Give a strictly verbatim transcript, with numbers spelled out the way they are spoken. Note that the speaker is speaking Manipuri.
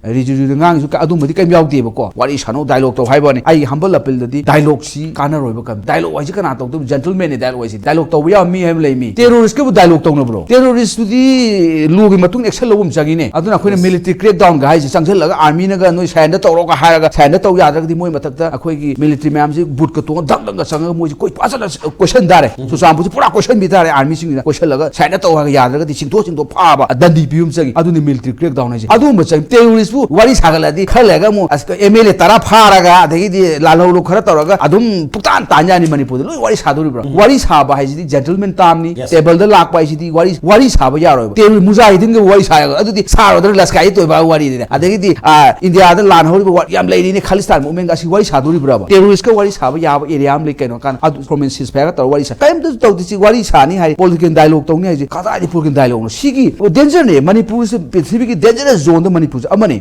ꯔꯤꯖꯨꯖꯨꯗ ꯉꯥꯡꯉꯤꯁꯨ ꯑꯗꯨꯝꯕꯗꯤ ꯀꯩꯝ ꯌꯥꯎꯗꯦꯕꯀꯣ꯫ ꯋꯥꯔꯤ ꯁꯥꯟꯅꯧ, ꯗꯥꯏꯂꯣꯛ ꯇꯧ ꯍꯥꯏꯕ ꯋꯥꯅꯤ꯫ ꯑꯩꯒꯤ ꯍꯝꯕꯜ ꯑꯄꯤꯜꯗꯗꯤ ꯗꯥꯏꯂꯣꯛꯁꯤ ꯀꯥꯟꯅꯔꯣꯏꯕ ꯀꯩꯝ꯫ ꯗꯥꯏꯂꯣꯛ ꯍꯥꯏꯁꯤ ꯀꯅꯥ ꯇꯧꯗꯣꯏꯕ? ꯖꯦꯟꯇꯜꯃꯦꯟꯅꯤ ꯗꯥꯏꯂꯣꯛ ꯍꯥꯏꯁꯤ꯫ ꯗꯥꯏꯂꯣꯛ ꯇꯧꯕ ꯌꯥꯕ ꯃꯤ ꯍꯥꯏꯕ ꯂꯩ ꯃꯤ꯫ ꯇꯦꯔꯣꯔꯤꯁꯀꯕꯨ ꯗꯥꯏꯂꯣꯛ ꯇꯧꯅꯕ꯭ꯔꯣ? ꯇꯦꯔꯣꯔꯤꯁꯇꯨꯗꯤ ꯂꯣꯒꯤ ꯃꯇꯨꯡ ꯑꯦꯛꯁꯟ ꯂꯧꯕ ꯑꯃ ꯆꯪꯉꯤꯅꯦ꯫ ꯑꯗꯨꯅ ꯑꯩꯈꯣꯏꯅ ꯃꯤꯂꯤꯇꯔꯤ ꯀ꯭ꯔꯦꯛ ꯗꯥꯎꯟꯒ ꯍꯥꯏꯁꯦ ꯆꯪꯁꯤꯜꯂꯒ ꯑꯥꯔꯃꯤꯅꯒ ꯅꯣꯏ ꯁꯔꯦꯟꯗꯔ ꯇꯧꯔꯣꯒ ꯍꯥꯏꯔꯒ ꯁꯔꯦꯟꯗꯔ ꯇꯧ ꯌꯥꯗ꯭ꯔꯒꯗꯤ ꯃꯣꯏ ꯃꯊꯛꯇ ꯑꯩꯈꯣꯏꯒꯤ ꯃꯤꯂꯤꯇꯔꯤ ꯃꯌꯥꯝꯁꯦ ꯕꯨꯠꯀ ꯇꯣꯡꯉ ꯗꯪ ꯗꯪꯒ ꯆꯪꯉꯒ ꯃꯣꯏꯁꯦ ꯀꯣꯏ ꯐꯖꯅ ꯀꯣꯏꯁꯟ ꯇꯥꯔꯦ꯫ ꯆꯨꯔꯆꯥꯟꯄꯨꯔꯁꯦ ꯄꯨꯔꯥ ꯀꯣꯏꯁꯟꯕꯤ ꯇꯥꯔꯦ ꯑꯥꯔꯃꯤꯁꯤꯡꯁꯤꯅ꯫ ꯀꯣꯏꯁꯜꯂꯒ ꯁꯔꯦꯟꯗꯔ ꯇꯧ ꯍꯥꯏꯔꯒ ꯌꯥꯗ꯭ꯔꯒꯗꯤ ꯆꯤꯡꯊꯣꯛ ꯆꯤꯡꯊꯣꯛ ꯐꯥꯕ ꯗꯟꯗꯤ ꯄꯤꯕ ꯑꯃ ꯆꯪꯉꯤ꯫ ꯑꯗꯨꯅꯤ ꯃꯤꯂꯤꯇꯔꯤ ꯀ꯭ꯔꯦꯛ ꯗꯥꯎꯟ ꯍꯥꯏꯁꯦ꯫ ꯑꯗꯨꯒꯨꯝꯕ ꯆꯪꯉꯤ꯫ ꯇꯦꯔꯣꯔꯤꯁꯄꯨ ꯋꯥꯔꯤ ꯁꯥꯒꯠꯂꯗꯤ ꯈꯔ ꯂꯩꯔꯒ ꯑꯃꯨꯛ ꯑꯦꯝ ꯑꯦꯜ ꯑꯦ ꯇꯔꯥ ꯐꯥꯔꯒ ꯑꯗꯒꯤꯗꯤ ꯂꯥꯜꯍꯧꯂꯨ ꯈꯔ ꯇꯧꯔꯒ ꯑꯗꯨꯝ ꯄꯨꯛꯇꯥꯟ ꯇꯥꯟ ꯌꯥꯅꯤ ꯃꯅꯤꯄꯨꯔꯗ꯫ ꯂꯣꯏ ꯋꯥꯔꯤ ꯁꯥꯗꯣꯔꯤꯕ꯭ꯔꯥ? ꯋꯥꯔꯤ ꯁꯥꯕ ꯍꯥꯏꯁꯤꯗꯤ ꯖꯦꯟꯇꯜꯃꯦꯟ ꯇꯥꯝꯅꯤ꯫ ꯇꯦꯕꯜꯗ ꯂꯥꯛꯄ ꯍꯥꯏꯁꯤꯗꯤ ꯋꯥꯔꯤ ꯋꯥꯔꯤ ꯁꯥꯕ ꯌꯥꯔꯣꯏꯕ꯫ ꯇꯦꯔꯣꯔꯤꯁ ꯃꯨꯖꯥꯍꯤꯗꯤꯟꯒ ꯋꯥꯔꯤ ꯁꯥꯏ ꯑꯗꯨꯗꯤ ꯁꯥꯔꯣꯏꯗ꯭ꯔꯥ? ꯂꯁꯀꯥꯏ ꯇꯣꯏꯕ ꯋꯥꯔꯤꯅꯤꯅꯦ꯫ ꯑꯗꯒꯤꯗꯤ ꯑꯥ, ꯏꯟꯗꯤꯌꯥꯗ ꯂꯥꯟ ꯍꯧꯔꯤꯕ ꯋꯥꯔꯤ ꯌꯥꯝ ꯂꯩꯔꯤꯅꯦ, ꯈꯥꯂꯤꯁꯇꯥꯟ ꯃꯨꯚꯃꯦꯟꯒ ꯑꯁꯤ ꯋꯥꯔꯤ ꯁꯥꯗꯣꯔꯤꯕ꯭ꯔꯕ? ꯇꯦꯔꯣꯔꯤꯁꯀ ꯋꯥꯔꯤ ꯁꯥꯕ ꯌꯥꯕ ꯑꯦꯔꯤꯌꯥ ꯑꯃ ꯂꯩ ꯀꯩꯅꯣ ꯀꯥꯟꯗ ꯑꯗꯨ ꯐꯣꯔꯃꯦꯟ ꯁꯤꯁ ꯐꯥꯏꯌꯔꯒ ꯇꯧꯔꯒ ꯋꯥꯔꯤ ꯁꯥ ꯀꯔꯤꯝꯇꯁꯨ ꯇꯧꯗꯦ꯫ ꯁꯤ ꯋꯥꯔꯤ ꯁꯥꯅꯤ ꯍꯥꯏ, ꯄꯣꯂꯤꯇꯤꯀꯦꯜ ꯗꯥꯏꯂꯣꯛ ꯇꯧꯅꯤ ꯍꯥꯏꯁꯦ ꯀꯗꯥꯏꯗꯤ ꯄꯣꯂꯤꯇꯤꯀꯦꯜ ꯗꯥꯏꯂꯣꯛꯅꯣ? ꯁꯤꯒꯤ ꯗꯦꯟꯖꯔꯅꯦ꯫ ꯃꯅꯤꯄꯨꯔꯁꯦ ꯄ꯭ꯔꯤꯊꯤꯕꯤꯒꯤ ꯗꯦꯟꯖꯔꯁ ꯖꯣꯟꯗ ꯃꯅꯤꯄꯨꯔꯁꯦ ꯑꯃꯅꯤ꯫